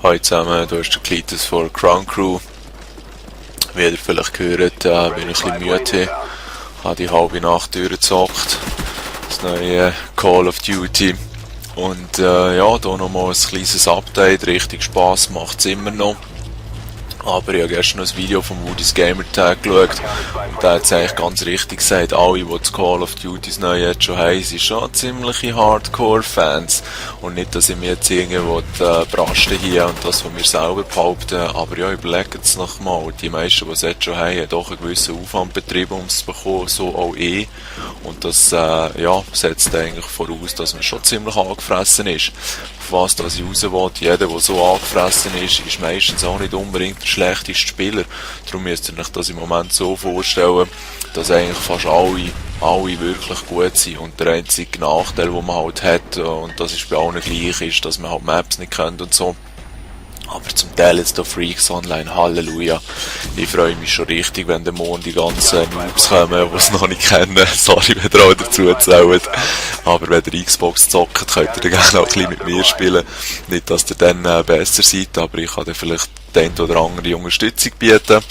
Hallo zusammen, hier ist der Klitus von Crown Crew. Wie ihr vielleicht gehört, bin ich ein bisschen müde. Habe die halbe Nacht durchgezockt. Das neue Call of Duty. Und ja, hier nochmal ein kleines Update. Richtig Spass macht es immer noch. Aber ich habe gestern noch ein Video vom Woody's Gamertag geschaut und der hat es eigentlich ganz richtig gesagt, alle, die das Call of Duty neu jetzt schon haben, sind schon ziemliche Hardcore-Fans. Und nicht, dass ich mir jetzt irgendwo brasten hier und das von mir selber behaupten, aber ja, überlegt es noch mal. Die meisten, die es jetzt schon haben, haben doch einen gewissen Aufwand betrieben, um es zu bekommen, so auch ich. Und das ja, setzt eigentlich voraus, dass man schon ziemlich angefressen ist. Auf was das ich raus will, jeder, der so angefressen ist, ist meistens auch nicht unbedingt der schlechteste Spieler. Darum müsst ihr euch das im Moment so vorstellen, dass eigentlich fast alle wirklich gut sind. Und der einzige Nachteil, den man halt hat, und das ist bei allen gleich, ist, dass man halt Maps nicht kennt und so. Aber zum Teil jetzt hier Freaks Online, Halleluja. Ich freue mich schon richtig, wenn der Morgen die ganzen Noobs kommen, die es noch nicht kennen. Sorry, wenn ihr auch dazu zählt. Aber wenn ihr Xbox zockt, könnt ihr dann gerne auch ein bisschen mit mir spielen. Nicht, dass ihr dann besser seid, aber ich kann dann vielleicht den oder andere Unterstützung bieten.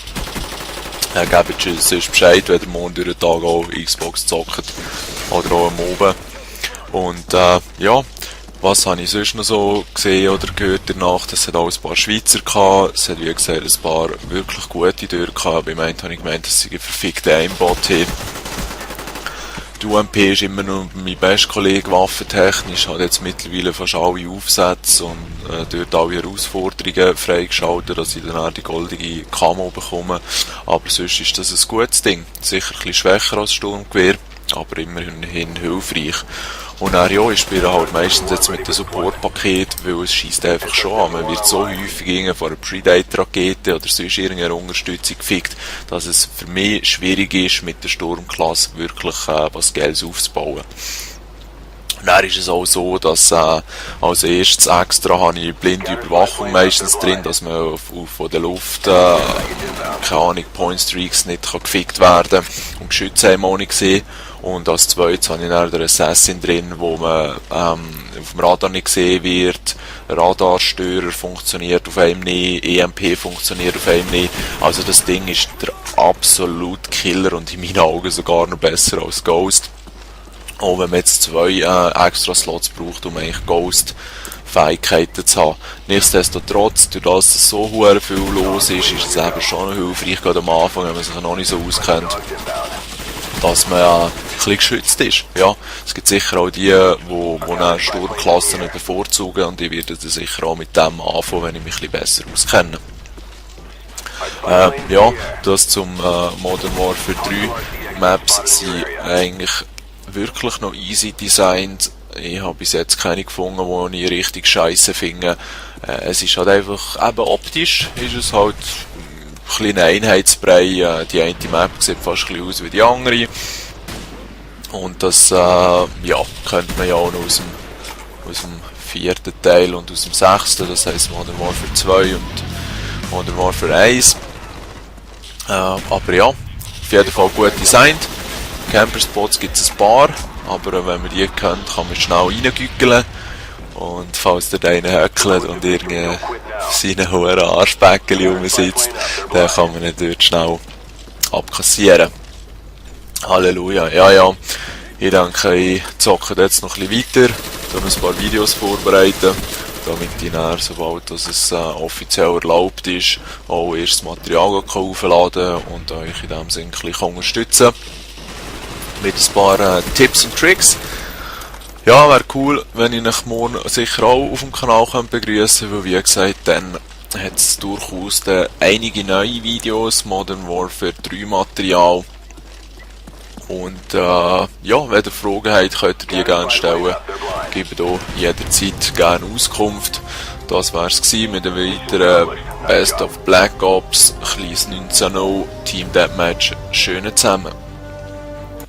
Gebt sonst Bescheid, wenn ihr morgen durch den Tag auch Xbox zockt. Oder auch am Oben. Und ja. Was habe ich sonst noch so gesehen oder gehört danach? Es hat auch ein paar Schweizer gehabt, es hat wie gesagt ein paar wirklich gute durch gehabt, aber habe ich gemeint, dass sie einen verfickten Aimbot haben. Die UMP ist immer noch mein bester Kollege waffentechnisch, hat jetzt mittlerweile fast alle Aufsätze und dort alle Herausforderungen freigeschaltet, dass ich dann auch die goldige Camo bekomme. Aber sonst ist das ein gutes Ding. Sicher ein bisschen schwächer als Sturmgewehr, aber immerhin hilfreich. Und dann, ja, ich spiele halt meistens jetzt mit dem Support-Paket, weil es scheisst einfach schon an. Man wird so häufig von einer Predator-Rakete oder sonst irgendeiner Unterstützung gefickt, dass es für mich schwierig ist, mit der Sturmklasse wirklich was Geiles aufzubauen. Und dann ist es auch so, dass als erstes extra habe ich blinde Überwachung meistens drin, dass man von der Luft, keine Ahnung, Point Streaks nicht gefickt werden kann. Und Geschütze haben wir auch nicht gesehen. Und als zweites habe ich dann den Assassin drin, wo man auf dem Radar nicht gesehen wird. Radarstörer funktioniert auf einem nicht, EMP funktioniert auf einem nicht. Also das Ding ist der absolute Killer und in meinen Augen sogar noch besser als Ghost. Auch wenn man jetzt 2 extra Slots braucht, um eigentlich Ghost-Fähigkeiten zu haben. Nichtsdestotrotz, durch das es so viel los ist, ist es eben schon hilfreich, gerade am Anfang, wenn man sich noch nicht so auskennt, dass man ein bisschen geschützt ist. Ja, es gibt sicher auch die eine Sturmklassen bevorzugen und ich werde dann sicher auch mit dem anfangen, wenn ich mich ein bisschen besser auskenne. Ja, das zum Modern Warfare 3. Maps sind eigentlich wirklich noch easy designt. Ich habe bis jetzt keine gefunden, die ich richtig scheisse finde. Es ist halt einfach, eben optisch ist es halt ein kleiner Einheitsbrei. Die eine Map sieht fast ein bisschen aus wie die andere. Und das ja, kennt man ja auch noch aus dem 4. Teil und aus dem 6. Das heisst Modern Warfare 2 und Modern Warfare 1. Aber ja, auf jeden Fall gut designt. Camperspots gibt es ein paar, aber wenn man die kennt, kann man schnell reingügeln. Und falls der einen höckelt und irgendwie seine hohen Arschbäckchen rumsitzt, dann kann man ihn dort schnell abkassieren. Halleluja, ja. Ich denke, ich zocke jetzt noch ein bisschen weiter, dann ein paar Videos vorbereiten, damit ich dann, sobald es offiziell erlaubt ist, auch erstes Material aufladen und euch in diesem Sinne ein bisschen unterstützen mit ein paar Tipps und Tricks. Ja, wäre cool, wenn ich euch morgen sicher auch auf dem Kanal begrüßen könnte, weil wie gesagt, dann hat es durchaus einige neue Videos, Modern Warfare 3 Material. Und ja, wenn ihr Fragen habt, könnt ihr die gerne stellen. Ich gebe hier jederzeit gerne Auskunft. Das war es mit einem weiteren Best of Black Ops, kleines 19-0 Team Deathmatch. Schönen zusammen.